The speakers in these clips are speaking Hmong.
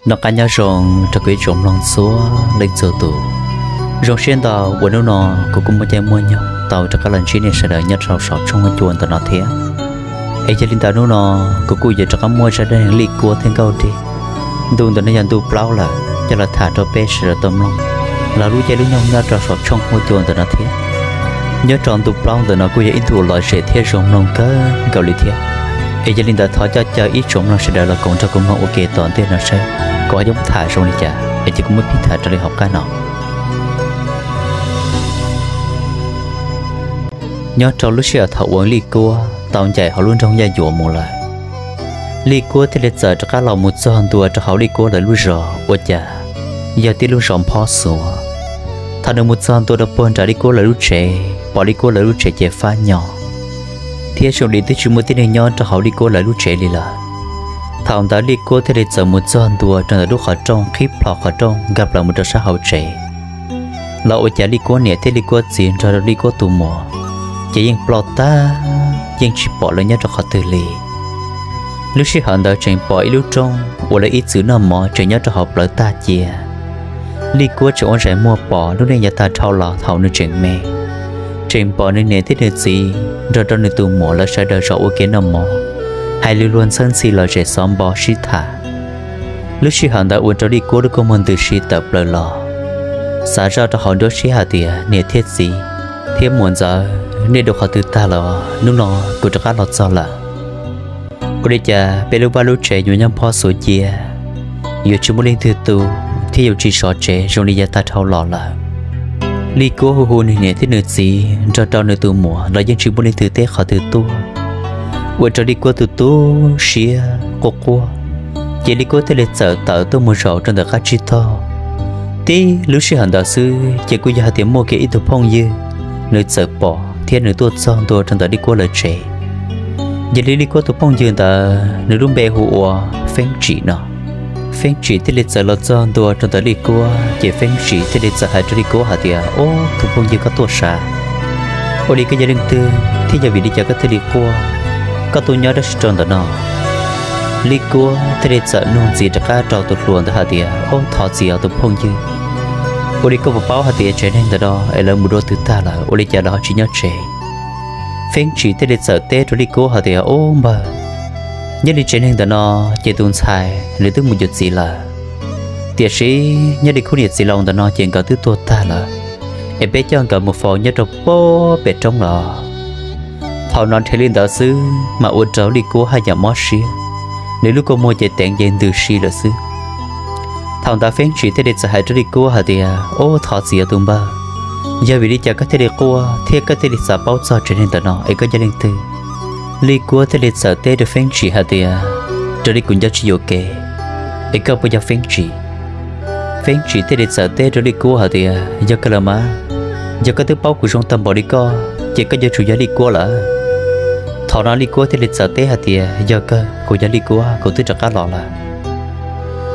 Noj qab nyob zoo rau kuv ib tsoom mloog txhua leej txhua tus. Zoo siab ntau uas hnub no kuv kuj muaj caij muaj nyoog tau rov qab los ntsib nej sawv daws nyob rau saum tshooj huab cua ntawm no thiab. Es yog li ntawd hnub no kuv kuj yuav rov qab muaj zaj dab neeg Lij Kuab thiab Nkauj Dej. Ntu ntawm no yog ntu plaub lawm, coj los tham rau peb sawv daws tau mloog los lub caij lub nyoog nyob rau saum tshooj huab cua ntawm no thiab. Nyob rau ntu plaub ntawm no kuj yog ib ntu uas lom zem thiab zoo mloog kawg nkaus li thiab. Es yog li ntawd thov coj caw ib tsoom mloog sawv daws los koom nrog kuv mloog ua ke tom ntej no seb kuv ho yuav tham zoo li cas es ces kuv muab pib tham raws li hauv qab no. Nyob rau lub sij hawm thaum uas Lij Kuab tau ncaim hauv lub nroog Yaj Yuam mus lawm, Lij Kuab thiaj li txawm rov qab los mus txog ntua rau hauv Lij Kuab lawv lub zos ua cas yog tib lub zos nphob xuav. Thaum nws mus txog ntua rau puag nram Lij Kuab lawv lub tsev, pom Lij Kuab lawv lub tsev ces fab nyo thiab zoo li twb tsis muaj tib neeg nyob rau hauv Lij Kuab lawv lub tsev li lawm. Thaum ntawd Lij Kuab thiaj li txawm mus txog ntua rau ntawm lub qhov rooj, qhib plho qhov rooj nkag plaws mus rau sab hauv tsev. Los ua cas Lij Kuab niam thiab Lij Kuab txiv nrog rau Lij Kuab tus muam ces yeej ploj tag, yeej tsis pom lawv nyob rau qhov twg li. Lub sij hawm ntawd tseem pom ib lub rooj uas lawv ib txwm noj mov tseem nyob rau hauv plawv tag cia. Lij Kuab tseem ua zais muag pom lub neej yav tag dhau los thaum nws tseem me, tseem pom nws niam thiab nws txiv nrog rau nws tus muam lawv sawv daws zaum ua ke noj mov, hais lus luag ntxhawb ntxhi los zem xov npo sib tham. Lub sij hawm ntawd ua rau Lij Kuab lub kua muag ntws si tawm plaws los, xav zoj rau hauv nruab siab hais tias, niam thiab txiv thiab muam ntxawm, nej dua qhov twg tag los hnub no kuv rov qab los txog lawm. Ua li cas peb lub vaj lub tsev yuav nyob nphob xuav cia, yuav tsis muaj leej twg tu thiab yuav tsis sov tsev zoo li yav tag dhau los lawm. Lij Kuab hu hu nws niam thiab nws txiv nrog rau nws tus muam los yeej tsis muaj leej twg teb qhov twg tuaj. Ua rau Lij Kuab tu tu siab quaj quaj, ces Lij Kuab thiaj li txawm tawm tuaj mus zaum rau ntawm qab tsib taug. Tib lub sij hawm ntawd xwb ces kuj yog hais tias muaj kiag ib tug phooj ywg, nws txawm pom thiab nws tuaj txog ntua rau ntawm Lij Kuab lawv tsev. Yog li Lij Kuab tus phooj ywg ntawd nws lub npe hu ua Feeb Tsim no. Feeb Tsim thiaj li txawm los txog ntua rau ntawm Lij Kuab ces Feeb Tsim thiaj li txawm hais rau Lij Kuab hais tias, Ob, tus phooj ywg, koj tuaj sav, ua li koj yog leej twg thiab yog vim li cas koj thiaj li quaj? Koj tuaj nyob dab tsi rau ntawm no? Lij Kuab thiaj li txawm nug ntxiv rov qab rau tus hluas ntawd hais tias, Ob, thov txim os tus phooj ywg, ua li koj puas paub hais tias tsev neeg ntawm no es lawv mus dua twg tag lawm, ua li cas lawv ho tsis nyob tsev? Feeb Tsim thiaj li txawm teb rau Lij Kuab hais tias, Ub npawg, nyob li tsev neeg ntawm no ces tus ntxhais nws twb mus yuav txiv lawm, tiam sis nyob li khub niam txiv laus ntawm no ces nkawd twb tuag tag lawm, es peb coj nkawd mus faus nyob rau pem roob lawm. Thaum no nrhiav li ntawd xwb mas ua rau Lij Kuab haj yam mob siab, nws lub kua muag ces teev ces ntws si lawm xwb. Thaum ntawd Feeb Tsim thiaj li txawm hais rau Lij Kuab hais tias, Ub, thov txim os tus npawg, yog vim li cas koj thiaj li quaj thiab koj thiaj li xav paub txog tsev neeg ntawm no es koj yog leej twg? Lij Kuab thiaj li txawm teb rau Feeb Tsim hais tias, Raws li kuv nco tsis yuam kev es koj puas yog Feeb Tsim? Feeb Tsim thiaj li txawm teb rau Lij Kuab hais tias, Yog kawg los mas, yog koj twb paub kuv zoo tag npaum li koj ces koj yuav tsum yog Lij Kuab lawm. Thaum no Lij Kuab thiaj li txawm teb hais tias, Yog kawg, kuv yog Lij Kuab, kuv twb rov qab los lawm.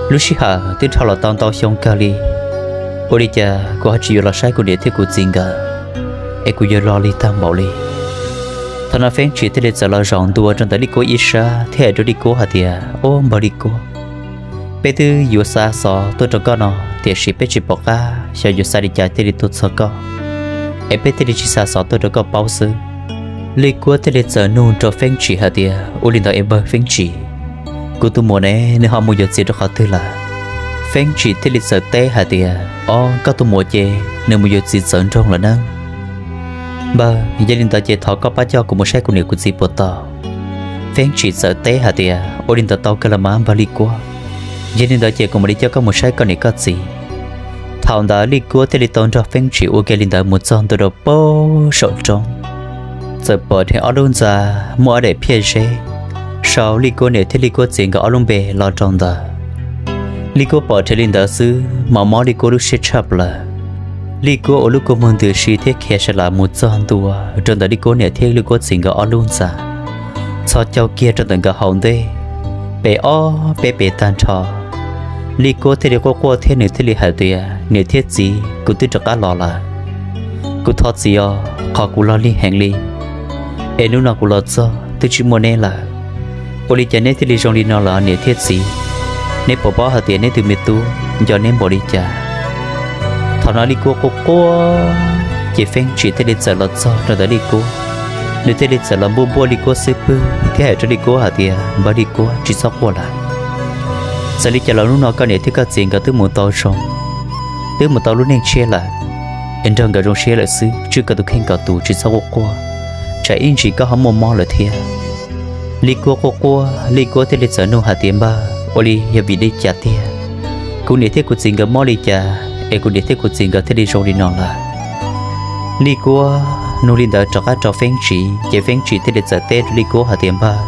Lub sij hawm twb dhau los tau ntau xyoo kawg li, ua li cas kuv ho tsis yuav los saib kuv niam thiab kuv txiv nkawd, es kuv yuav los lig tag npaum li. Thaum no Feeb Tsim thiaj li txawm los zaum ntua rau ntawm Lij Kuab ib sab thiab hais rau Lij Kuab hais tias, Ub npawg Lij Kuab, peb twb yuav xa xov tuaj rau koj no, tiam sis peb tsis pom qab xyov yuav xa li cas thiaj li tuaj txog koj, es peb thiaj li tsis xa xov tuaj rau koj paub xwb. Lij Kuab thiaj li txawm nug rau Feeb Tsim hais tias, Ua li ntawd es npawg Feeb Tsim, kuv tus muam ne, nws ho mus yuav txiv rau qhov twg lawm? Feeb Tsim thiaj li txawm teb hais tias, Ob, koj tus muam ces nws mus yuav txiv txawv nroog lawm nawb npawg. Yog li ntawd ces thov koj pab coj kuv mus saib kuv niam kuv txiv puas tau? Feeb Tsim txawm teb hais tias, Ua li ntawd tau kawg los mas npawg Lij Kuab, yog li ntawd ces kuv mam li coj koj mus saib koj niam koj txiv. Thaum ntawd Lij Kuab thiaj li tau nrog Feeb Tsim ua ke li ntawd mus txog ntua rau pem saum roob, txawm pom dheev ob lub ntxa muaj ob daim phiaj zeb sau Lij Kuab niam thiab Lij Kuab txiv nkawd ob lub npe los rau ntawd. Lij Kuab pom dheev li ntawd xwb mas mob Lij Kuab lub siab tshaj plaws. Lij Kuab ua lub kua muag ntws si thiab khiav sa las mus txog ntua rau ntawm Lij Kuab niam thiab Lij Kuab txiv nkawd ob lub ntxa, txhos caug kiag rau ntawm nkawd hauv ntej, pes ob peb pes tag nrho. Lij Kuab thiaj li quaj quaj thiab nws thiaj li hais tias, Niam thiab txiv, kuv twb rov qab los lawm. Kuv thov txim os qhov kuv los lig heev li, es hnub no kuv los txog twb tsis muaj neb lawm. Ua li cas neb thiaj li zoo li no lawm niam thiab txiv? Neb puas paub hais tias neb tus me tub nco neb npaum li cas? Thaum no Lij Kuab quaj quaj, ces Feeb Tsim thiaj li txawm los txog rau ntawm Lij Kuab. Nws thiaj li txawm los npuaj npuaj Lij Kuab xub pwg thiab hais rau Lij Kuab hais tias, Npawg Lij Kuab, tsis txhob quaj lawm. Txawm li cas los hnub no koj niam thiab koj txiv nkawd twb mus tau zoo, twb mus tau lub neej tshiab lawm, es nrog nkawd zoo siab lawm xwb, tswj koj tus kheej kom tus, tsis txhob quaj quaj, tsam ib ntsis koj ho muaj mob lawm thiab. Lij Kuab quaj quaj, Lij Kuab thiaj li txawm nug hais tias, Npawg, ua li yog vim li cas tiag? Kuv niam thiab kuv txiv nkawd mob li cas es kuv niam thiab kuv txiv nkawd thiaj li zoo li no lawm? Lij Kuab nug li ntawd rov qab rau Feeb Tsim, ces Feeb Tsim thiaj li txawm teb rau Lij Kuab hais tias, Npawg,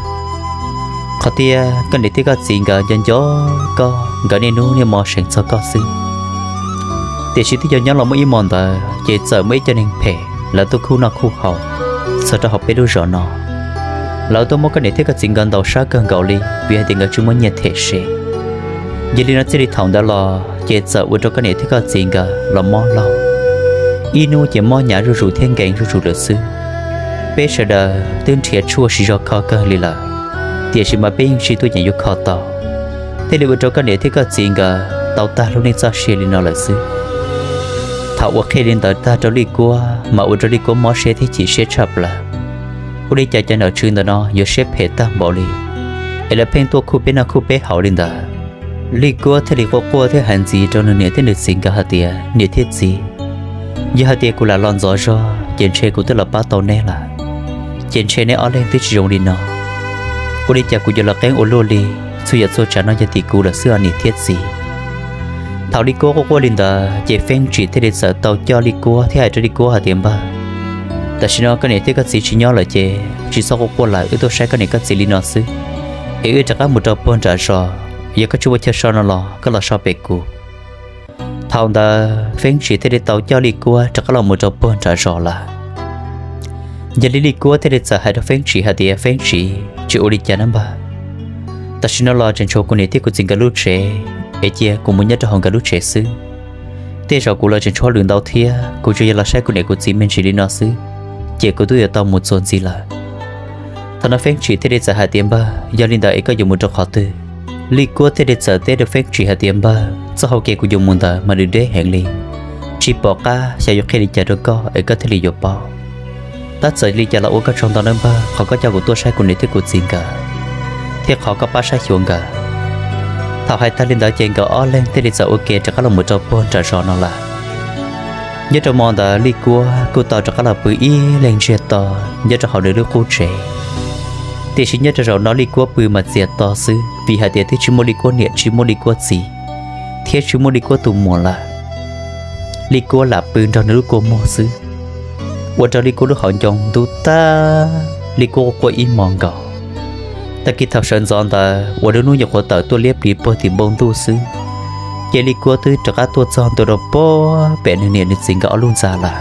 qhov tiag koj niam thiab koj txiv nkawd nco nco koj, nkawd niaj hnub niaj hmo seev txog koj xwb. Tiam sis twb yog nyob los muaj ib hmo ntawd ces txawm muaj ib co neeg phem lawv tuaj khuj noj khuj haus txog rau hauv peb lub zos no. Lawv tuaj muab koj niam thiab koj txiv nkawd ntaus sab kawg nkaus li vim hais tias nkawd tsis muaj nyiaj them sev. Yog li no txij li thaum ntawd los ces txawm ua rau koj niam thiab koj txiv nkawd los mob laug, ib hnub ces mob hnyav zuj zus thiab nkees zuj zus lawm xwb. Peb sawv daws twb nrhiav tshuaj siv zog kho kawg li lawm, tiam sis mas peb yeej tsis tuaj yeem yuav kho tau, thiaj li ua rau koj niam thiab koj txiv nkawd tau tag lub neej txoj sia li no lawm xwb. Thaum uas qhia li ntawd tag rau Lij Kuab mas ua rau Lij Kuab mob siab thiab chim siab tshaj plaws. Ua li cas cov nom tswv ntawm no yuav siab phem tag npaum li, es lawv pheej tuaj khuj peb noj khuj peb haus li ntawd? Lij Kuab thiaj li quaj quaj thiab hais ntxiv rau nws niam thiab nws txiv nkawd hais tias, Niam thiab txiv, yog hais tias kuv lam los ntxov zog ces ntshe kuv twb los pab tau neb lawm, ces ntshe neb ob leeg twb tsis zoo li no. Ua li cas kuv yuav los qeeb ua luaj li? Txhua yam txhua tsav no yog tim kuv lawm xwb os niam thiab txiv. Thaum Lij Kuab quaj quaj li ntawd ces Feeb Tsim thiaj li txawm tau coj Lij Kuab thiab hais rau Lij Kuab hais tias, Npawg, tam sim no koj niam thiab koj txiv tsis nyob lawm ces tsis txhob quaj quaj lawm, wb tuaj saib koj niam koj txiv li no xwb, es wb rov qab mus rau puag nram zos, yog koj tsis ua chaw so no los koj los so pem kuv. Thaum ntawd Feeb Tsim thiaj li tau coj Lij Kuab rov qab los mus rau puag nram zos lawm. Yog li Lij Kuab thiaj li txawm hais rau Feeb Tsim hais tias, Feeb Tsim, tsis ua li cas na npawg, tam sim no los tseem tshuav kuv niam thiab kuv txiv nkawd lub tsev, es cia kuv mus nyob rau hauv nkawd lub tsev xwb. Tej zaum kuv los tseem tshuav hauj lwm ntau thiab, kuv tsuas yog los saib kuv niam kuv txiv me ntsis li no xwb, ces kuv twb yuav tau mus txuas ntxiv lawm. Thaum no Feeb Tsim thiaj li txawm hais tias, Npawg, yog li ntawd es koj yuav mus rau qhov twg? Lij Kuab thiaj li txawm teb rau Feeb Tsim hais tias, Npawg, txoj hau kev kuv yuav mus ntawd mas nws deb heev li, tsis pom qab xyov yuav qhia li cas rau koj es koj thiaj li yuav paub. Tab txawm li cas los ua koj tsaug ntau nawb npawg, qhov koj coj kuv tuaj saib kuv niam thiab kuv txiv nkawd, thiab qhov koj pab saib xyuas nkawd. Thaum hais tag li ntawd ces nkawd ob leeg thiaj li txawm ua ke rov qab los mus rau puag nram zos no lawm. Nyob rau hmo ntawd Lij Kuab kuj tau rov qab los pw ib leeg ntsiag to nyob rau hauv nws lub qub tsev. Tiam sis nyob rau zaum no Lij Kuab pw mas txias to xwb, vim hais tias twb tsis muaj Lij Kuab niam, tsis muaj Lij Kuab txiv, thiab tsis muaj Lij Kuab tus muam lawm. Lij Kuab lam pw nrog nws lub kua muag xwb, ua rau Lij Kuab lub hauv ncoo ntub tag, Lij Kuab quaj quaj ib hmos nkaus. Tag kis thaum sawv ntxov ntawd uas lub hnub nyuam qhuav tawm tuaj liab pliv puag tim npoo ntuj xwb, ces Lij Kuab twb rov qab tuaj txog ntua rau puag pem nws niam nws txiv nkawd ob lub ntxa lawm.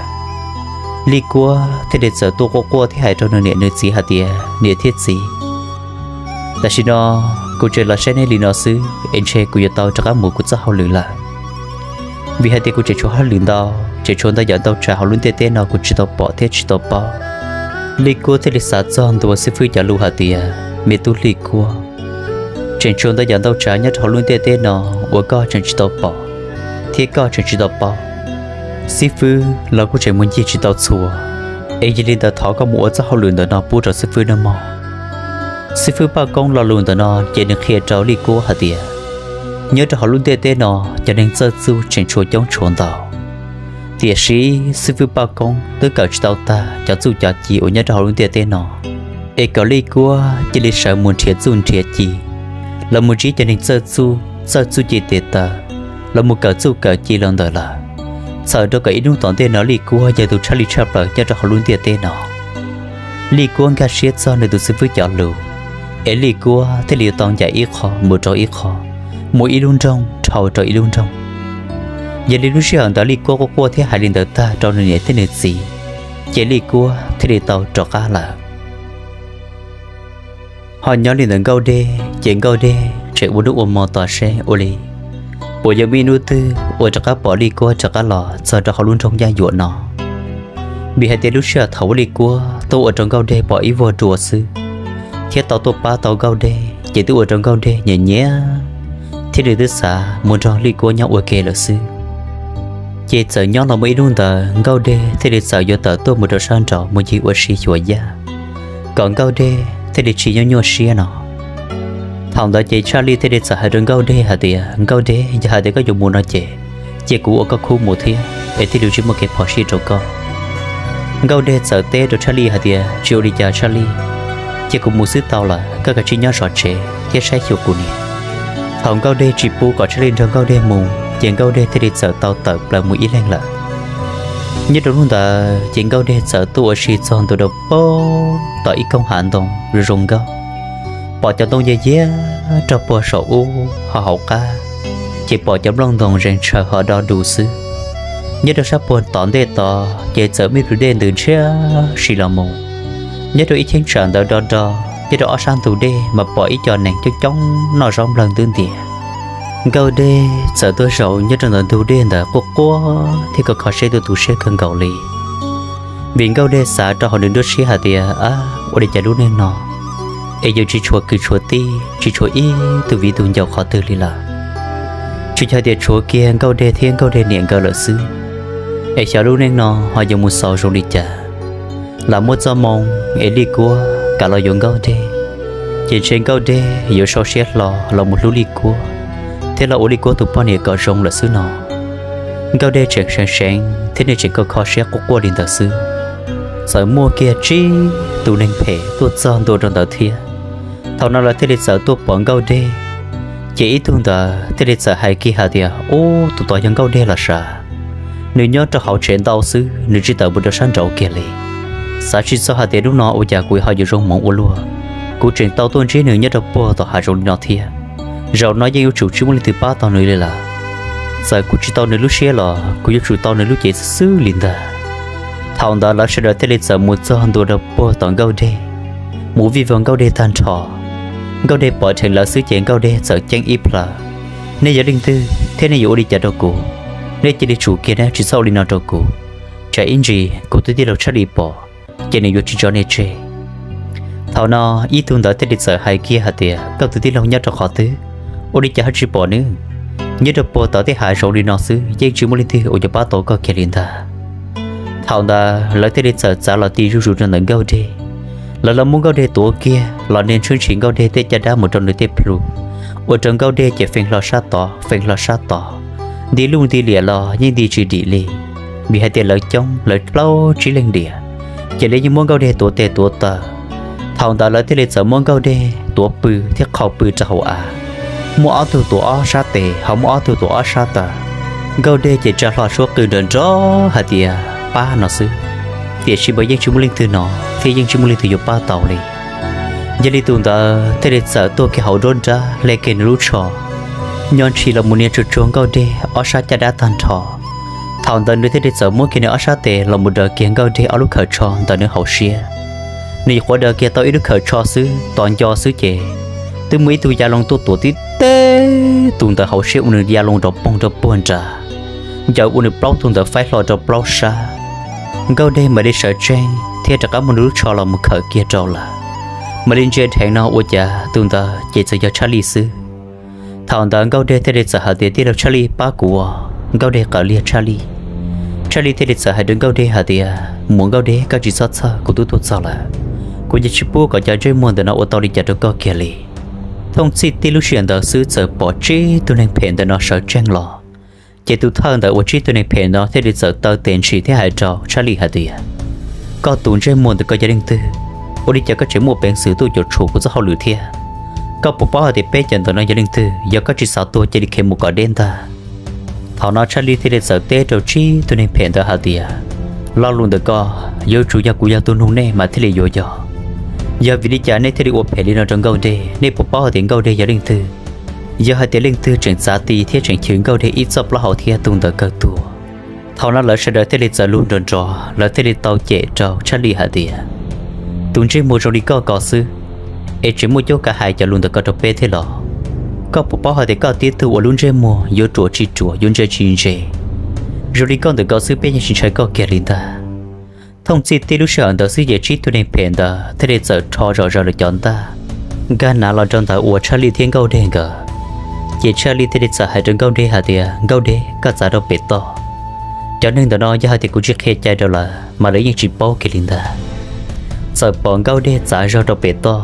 Lij Kuab thiaj li txawm tuaj quaj quaj thiab hais rau nws niam nws txiv hais tias, Niam thiab txiv, tam sim no kuv tseem los saib neb li no xwb es ntshe kuv yuav tau rov qab mus kuv txoj hauj lwm lawm, vim hais tias kuv tseem tshuav hauj lwm ntau, tseem tshuav ntau yam ntau tsav hauv lub ntiaj teb no kuv tsis tau pom thiab tsis tau paub. Lij Kuab thiaj li xav txog ntua xib fwb cov lus hais tias, Me tub Lij Kuab, tseem tshuav ntau yam ntau tsav nyob rau hauv lub ntiaj teb no uas koj tseem tsis tau pom thiab koj tseem tsis tau paub. Xib fwb los kuj tseem mus ncig tsis tau txhua, es yog li ntawd thov koj mus ua txoj hauj lwm ntawm no pub rau xib fwb nawb mog. Xib fwb Paj Koob lo lus ntawm no ces nws qhia rau Lij Kuab hais tias, nyob rau hauv lub ntiaj teb no cov neeg txawj txuj tseem tshuav coob tshuav ntau, tiam sis xib fwb Paj Koob twb kawm tsis tau tag cov txuj cov ci uas nyob rau hauv lub ntiaj teb no, es kom Lij Kuab cia li sawv mus nrhiav txuj nrhiav ci, los mus ntsib cov neeg txawj txuj, txawj txuj ci tes taw, los mus kawm txuj kawm ci los ntawm lawm, txhawm rau kom ib hnub tom ntej no Lij Kuab yog tus tshaj li tshaj plaws nyob rau hauv lub ntiaj teb no. Lij Kuab nkag siab txog nws tus xib fwb cov lus, es Lij Kuab thiaj li yuav tau ncaim ib qho mus rau ib qho, mus ib lub nroog dhau rau ib lub nroog. Yog li lub sij hawm ntawd Lij Kuab quaj quaj thiab hais li ntawd tag rau nws niam thiab nws txiv, ces Lij Kuab thiaj li tau rov qab lawm. Ho nyob li ntawm Nkauj Dej ces Nkauj Dej tseem ua hnub ua hmo tos seb ua li puas yuav muaj ib hnub twg uas rov qab pom Lij Kuab rov qab los txog rau hauv lub nroog Yaj Yuam no. Vim hais tias lub sij hawm thaum uas Lij Kuab tuaj ua rau Nkauj Dej pom ib vuag dua xwb, thiab tau tuaj pab tau Nkauj Dej ces twb ua rau Nkauj Dej nyiam nyiam, thiab nws twb xav mus nrog Lij Kuab nyob ua ke lawm xwb. Ces txawm nyob los muaj ib hnub ntawd Nkauj Dej thiaj li txawm yuav tawm tuaj mus rau sab nraud mus ncig ua si xyuas yaj, kom Nkauj Dej thiaj li tsis nyuaj nyuaj siab no. Thaum ntawd ces Tshaj Lij thiaj li txawm hais rau Nkauj Dej hais tias, Nkauj Dej, yog hais tias koj yuav mus no ces cia kuv ua koj khub mus thiab es thiaj li tsis muaj kev phom sij rau koj. Nkauj Dej txawm teb rau Tshaj Lij hais tias, Tsis ua li cas Tshaj Lij, cia kuv mus xwb tau lawm, koj kav tsij nyob zov tsev thiab saib xyuas kuv niam. Thaum Nkauj Dej tsis pub kom Tshaj Lij nrog Nkauj Dej mus ces Nkauj Dej thiaj li txawm tau tawm plaws mus ib leeg lawm. Nyob rau hnub ntawd ces Nkauj Dej txawm tuaj ua si txog ntua rau pem tom ib koog hav ntoo zoo nkauj, pom cov ntoo yaj yiab rog puag saum ub ho hauv qab, ces pom cov nplooj ntoo zees tshaws ho do du xwb. Nyob rau sab puag tom ntej tod ces txawm muaj ib plhws dej ntws ntshiab si los mus. Nyob rau ib cheeb tsam ntawd do do, nyob rau ob sab ntug dej mas pom ib co nees coob coob noj zaub nplawg ntub ntias. Nkauj Dej txawm tuaj zaum nyob rau ntawm ntug dej ntawd quaj quaj thiab kho kho siab tuaj tu siab kawg nkaus li. Vim Nkauj Dej xav rau hauv nws nruab siab hais tias, Ab, ua li cas lub neej no es yuav tsis tshuav kwv tshuav tij, tsis tshuav ib tug viv tus ncaus qhov twg li lawm. Tsis yog tias tshuav kiag Nkauj Dej thiab Nkauj Dej niam nkawd lawm xwb, es xyov lub neej no ho yuav mus xaus zoo li cas. Lam muaj txoj moo es Lij Kuab kam los yuav Nkauj Dej, ces ntshe Nkauj Dej yuav sau siab hlo los mus hlub Lij Kuab thiab los ua Lij Kuab tus poj niam kom zoo lawm xwb no. Nkauj Dej tseem seev seev thiab nws tseem kho kho siab quaj quaj li ntawd xwb, txawm muaj kiag tsib tus neeg phem tuaj txog ntua rau ntawd thiab. Thaum no lawv thiaj li txawm tuaj pom Nkauj Dej, ces ib tug ntawd thiaj li txawm hais kiag hais tias, Ub, tus tod yog Nkauj Dej los sav. Nws nyob rau hauv tsev ntau xwb, nws tsis tawm mus rau sab nraud kiag li. Xav tsis txog hais tias hnub no ua cas kuv ho yuav zoo hmoov ua luaj, kuv tseem tau tuaj ntsib nws nyob rau puag tom hav zoov li no thiab. Zaum no yeej yuav tsum tsis muaj leej twg pab tau nws li lawm. Txawm kuv tsis tau nws lub siab los kuv yuav tsum tau nws lub cev xwb xwb li ntag. Thaum ntawd lawv sawv daws thiaj li txawm mus txog ntua rau puag tom Nkauj Dej, mus vij vog Nkauj Dej tag nrho. Nkauj Dej pom dheev lawv xwb ces Nkauj Dej txawm ceeb ib plhaw, Nej yog leej twg thiab nej yuav ua li cas rau kuv? Nej cia li tsum kiag na, tsis txhob ua li no rau kuv, tsam ib ntsis kuv tus tij laug Tshaj Lij pom ces nws yuav tsis tso nej tseg. Thaum no ib tug ntawd thiaj li txawm hais kiag hais tias, Koj tus tij laug nyob rau qhov twg? Ua li cas ho tsis pom nws? Nyob rau puag tom tej hav zoov li no xwb yeej tsis muaj leej twg uas yuav pab tau koj kiag li ntag. Thaum ntawd lawv thiaj li txawm txav los ti zuj zus rau ntawm Nkauj Dej. Lawv los muab Nkauj Dej tuav kiag los niaj ntshwb ntshis Nkauj Dej tej caj dab mus rau nws tej plhu, ua rau Nkauj Dej ces feej hlo sab tod feej hlo sab tod, nti luj nti liam los yeej nti tsis dim li, vim hais tias lawv coob, lawv plaub tsib leeg diam, ces lawv yeej muab Nkauj Dej tuav tes tuav taw. Thaum ntawd lawv thiaj li txawm muab Nkauj Dej tuav pw thiab qhau pw rau hauv av, muaj ob tug tuav ob sab tes ho muaj ob tug tuav ob sab taw. Nkauj Dej ces tsa hlo suab qw nrov nrov hais tias, Pab no xwb, tiam sis mas yeej tsis muaj leej twg hnov thiab yeej tsis muaj leej twg yuav pab tau li. Yog li tus ntawd thiaj li txawm tuaj kiag hauv nruab nrab hle kiag nws lub tsho, nyo ntshis los mus nias tsuag tsuag Nkauj Dej ob sab caj dab tag nrho. Thaum ntawd nws thiaj li txawm muab kiag nws ob sab tes los mus daws kiag Nkauj Dej ob lub khawm tsho ntawm nws hauv siab. Nws nyuam qhuav daws kiag tau ib lub khawm tsho xwb, tos nco xwb ces twb muaj ib tug ya loo tuaj tuav tib teb tus ntawd hauv siab ua nws ya loo rov poog rau puag nrad, ncaws ua nws plaub tug ntawd faib hlo rau plaub sab. Nkauj Dej mam li sawv tsees thiab rov qab muab nws lub tsho los mus khawm kiag rau lawm. Mam li ntsia dheev no ua cas tus ntawd ces txawm yog Tshaj Lij xwb. Thaum ntawd Nkauj Dej thiaj li txawm hais tias, Tij laug Tshaj Lij, pab kuv os. Nkauj Dej qawm liag Tshaj Lij. Tshaj Lij thiaj li txawm hais rau Nkauj Dej hais tias, Muam Nkauj Dej, koj tsis txhob txhawj, kuv twb tuaj txog lawm. Kuv yeej tsis pub kom cov ntsej muag ntawm no ua tau li cas rau koj kiag li. Thooj txij tib lub sij hawm ntawd xwb txawm pom tsib tug neeg phem ntawm no sawv tsees los. Ces tus thawj ntawd uas tsib tug neeg phem no thiaj li txawm taw tes ntshis thiab hais rau Tshaj Lij hais tias, Koj tus ntsej muag ntawm koj yog leej twg? Ua li cas koj tseem muaj peev xwm tuaj cuam tshuam kuv txoj hauj lwm thiab? Koj puas paub hais tias peb cov ntawm no yog leej twg? Yog koj tsis xav tuag cia li khiav mus kom deb ntag. Thaum no Tshaj Lij thiaj li txawm teb rau tsib tug neeg phem ntawd hais tias, Lo lus ntawm ko yuav tsum yog kuv yog tus nug nej mas thiaj li yuav yog. Yog vim li cas nej thiaj li ua phem li no rau Nkauj Dej? Nej puas paub hais tias Nkauj Dej yog leej twg? Yog hais tias leej twg tseem txav ti thiab tseem chwv Nkauj Dej ib txoj plaub hau thiab tus ntawd kawg tuag. Thaum no lawv sawv daws thiaj li txawm lug nrov nrov, lawv thiaj li tau cem rau Tshaj Lij hais tias, Tus ntsej muag zoo li koj ko xwb es tseem muaj cuab kav hais cov lus ntawm ko rau peb thiab los? Koj puas paub hais tias koj tib tug ua lub ntsej muag yuav ruam tsis ruam, yuav ntse tsis ntse? Zoo li koj ntawm ko xwb peb yeej tsis ntshai koj kiag li ntag. Thooj txij tib lub sij hawm ntawd xwb ces tsib tug neeg phem ntawd thiaj li txawm rho zom zaws lawv cov ntaj, nkag nav los rau ntawd uas Tshaj Lij thiab Nkauj Dej nkawd. Ces Tshaj Lij thiaj li txawm hais rau Nkauj Dej hais tias, Nkauj Dej, koj txav rau pem toj. Cov neeg ntawm no yog hais tias kuv tsis qhia cai rau lawv mas lawv yeej tsis paub kiag li ntag. Txawm pom Nkauj Dej txav zog rau pem toj,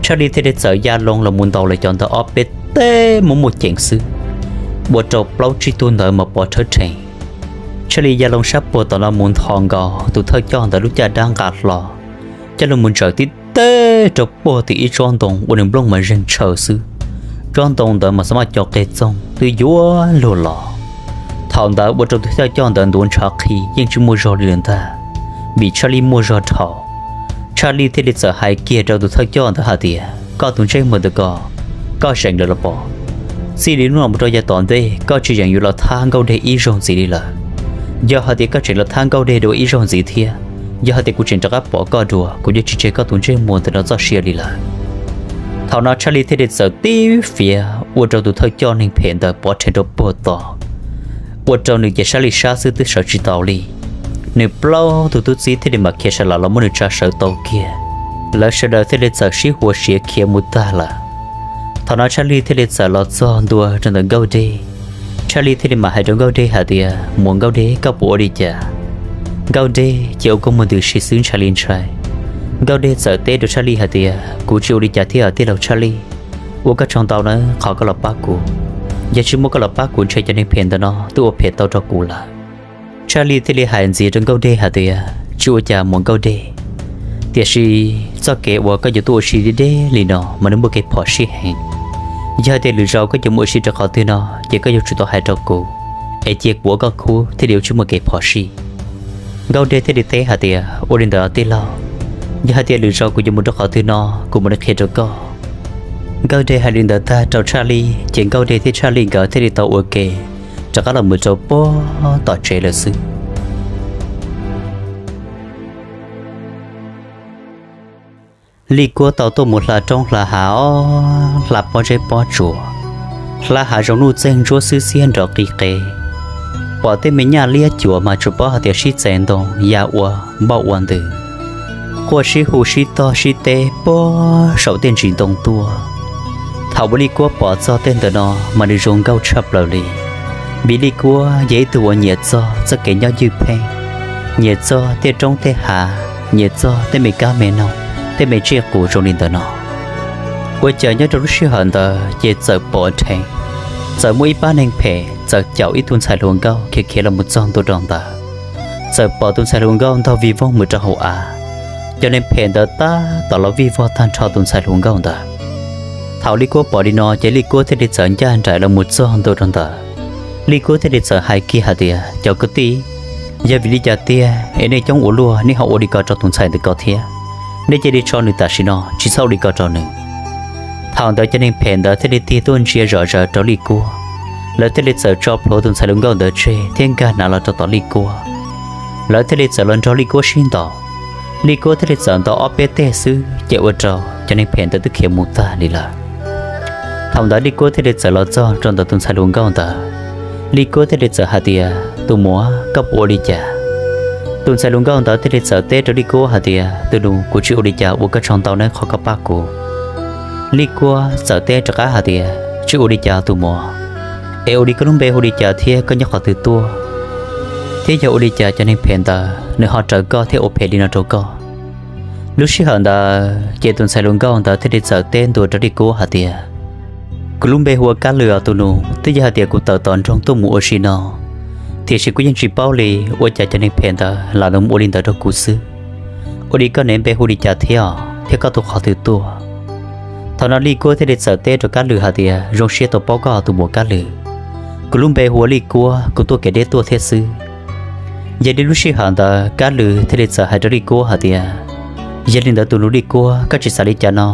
Tshaj Lij thiaj li txawm ya loo los mus ntaus lawv cov ntawd ob peb teg muaj muaj ceem xwb, ua rau plaub tsib tug ntawd mas pov rhawv rhees. Tshaj Lij ya loo sab puag tom no mus nthos nkaus tus thawj coj ntawd lub caj dab nqa hlo, coj los mus ntsaws tib teg rau puag tim ib tsob ntoo ua nws nplooj mas zeeg tshaw xwb. Tsob ntoo ntawd mas xav maj co qe txoog twb yuav luag los. Thaum ntawd ua rau tus thawj coj ntawd ntuav ntshav qhi yeej tsis muaj zog li lawm ntag, vim Tshaj Lij muaj zog dhau. Tshaj Lij thiaj li txawm hais kiag rau tus thawj coj ntawd hais tias, Koj tus ntsej muag ntawm ko, koj zeem lawm los pom? Txij li hnub no mus rau yav tom ntej koj tsis yeem yuav los thab Nkauj Dej ib zaug ntxiv li lawm. Yog hais tias koj tseem los thab Nkauj Dej dua ib zaug ntxiv thiab, yog hais tias kuv tseem rov qab pom koj dua, kuv yuav tsis tseg koj tus ntsej muag ntawm no txoj sia li lawm. Thaum no Tshaj Lij thiaj li txawm tib fiav ua rau tus thawj coj neeg phem ntawd pov rhees rau puag tod, ua rau nws ces sab li sab xwb twb sawv tsis tau li. Nws plaub tug tub txib thiaj li mam khiav sawv los los muab nws tsa sawv tau kiag. Lawv sawv daws thiaj li txawm sib huas siav khiav mus tag lawm. Thaum no Tshaj Lij thiaj li txawm los txog ntua rau ntawm Nkauj Dej. Tshaj Lij thiaj li mam hais rau Nkauj Dej hais tias, Muam Nkauj Dej, koj puas ua li cas? Nkauj Dej ces ua kua muag ntws si xwb ntshai li ntshai. Nkauj Dej txawm teb rau Tshaj Lij hais tias, Kuv tsis ua li cas thiab tij laug Tshaj Lij, ua koj tsaug ntau nawb qhov koj los pab kuv. Yog tsis muaj koj los pab kuv ntshe cov neeg phem ntawm no twb ua phem tau rau kuv lawm. Tshaj Lij thiaj li hais ntxiv rau Nkauj Dej hais tias, Tsis ua cas muam Nkauj Dej, tiam sis txoj kev uas koj yuav tuaj ua si deb deb li no mas nws muaj kev phom sij heev. Yog hais tias lwm zaus koj yuav mus ua si rau qhov twg no ces koj yuav tsum tau hais rau kuv, es cia kuv ua koj khub thiaj li yuav tsis muaj kev phom sij. Nkauj Dej thiaj li teb hais tias, Ua li ntawd tij laug, yog hais tias lwm zaus kuv yuav mus rau qhov twg no kuv mam li qhia rau koj. Nkauj Dej hais li ntawd tag rau Tshaj Lij ces Nkauj Dej thiab Tshaj Lij nkawd thiaj li tau ua ke rov qab los mus rau puag tom tsev lawm xwb. Lij Kuab tau tuaj mus hla roob hla hav os, hla pob zeb pob tsuas, hla hav zoov nuj txeeg ntsuab xwb xiab nrov qis qev. Pom tej me nyaj liab cuam mas tsuas paub hais tias sib txeev ntoo ya ua npauj ua ntws, quaj sib hu sib tog sib teb puag saum tej ntsis ntoo tuaj. Thaum uas Lij Kuab pom txog tej ntawm no mas nws zoo nkauj tshaj plaws li, vim Lij Kuab yog ib tug uas nyiam txog txoj kev nyob ywj pheej, nyiam txog tej roob tej hav, nyiam txog tej me kab me noog, tej me tsiaj qus zoo li ntawm no. Ua cas nyob rau lub sij hawm ntawd ces txawm pom dheev, txawm muaj ib pab neeg phem txawm caum ib tug ntxhais hluas nkauj khiav khiav los mus txog ntua rau ntawd. Txawm pom tus ntxhais hluas nkauj ntaug vij voog mus rau hauv av, cov neeg phem ntawd tab tom los vij vog tag nrho tus ntxhais hluas nkauj ntawd. Thaum Lij Kuab pom li no ces Lij Kuab thiaj li txawm ncaj nraim los mus txog ntua rau ntawd. Lij Kuab thiaj li txawm hais kiag hais tias, Cov kwv tij, yog vim li cas tiag es nej coob ua luaj nej ho ua li ko rau tus ntxhais ntawm ko thiab? Nej cia li tso nws tam sim no, tsis txhob ua li ko rau nws. Thaum ntawd cov neeg phem ntawd thiaj li tig tuaj ntsia zom zaws rau Lij Kuab, lawv thiaj li txawm tso plhuav tus ntxhais hluas nkauj ntawd tseg thiab nkag hnav los rau tom Lij Kuab. Lawv thiaj li txawm los nrog Lij Kuab sib ntaus. Lij Kuab thiaj li txawm ntaus ob peb teg xwb ces ua rau cov neeg phem ntawd twb khiav mus tag li lawm. Thaum ntawd Lij Kuab thiaj li txawm los txog rau ntawm tus ntxhais hluas nkauj ntawd. Lij Kuab thiaj li txawm hais tias, Tus muam, koj puas ua li cas? Tus ntxhais hluas nkauj ntawd thiaj li txawm teb rau Lij Kuab hais tias, Tus nus, kuv tsis ua li cas, ua koj tsaug ntau nawb qhov koj pab kuv. Lij Kuab txawm teb rov qab hais tias, Tsis ua li cas tus muam, es ua li koj lub npe hu li cas thiab koj nyob qhov twg tuaj? Thiab yog ua li cas cov neeg phem ntawd nws ho raws koj thiab ua phem li no rau koj? Lub sij hawm ntawd ces tus ntxhais hluas nkauj ntawd thiaj li txawm teb ntua rau Lij Kuab hais tias, Kuv lub npe hu ua Kab Lwm os tus nus, twb yog hais tias kuv tawm tom nroog tuaj mus ua si no, tiam sis kuv yeej tsis paub li ua cas cov neeg phem ntawd lam mus ua li ntawd rau kuv xwb. Ua li koj niam npe hu li cas thiab os, thiab koj tuaj qhov twg tuaj? Thaum no Lij Kuab thiaj li txawm teb rau Kab Lwm hais tias, Zoo siab tau paub koj tus muam Kab Lwm. Kuv lub npe hu ua Lij Kuab, kuv tuaj kev deb tuaj thiab xwb. Yog li lub sij hawm ntawd Kab Lwm thiaj li txawm hais rau Lij Kuab hais tias, Yog li ntawd tus nus Lij Kuab, koj tsis xav li cas no,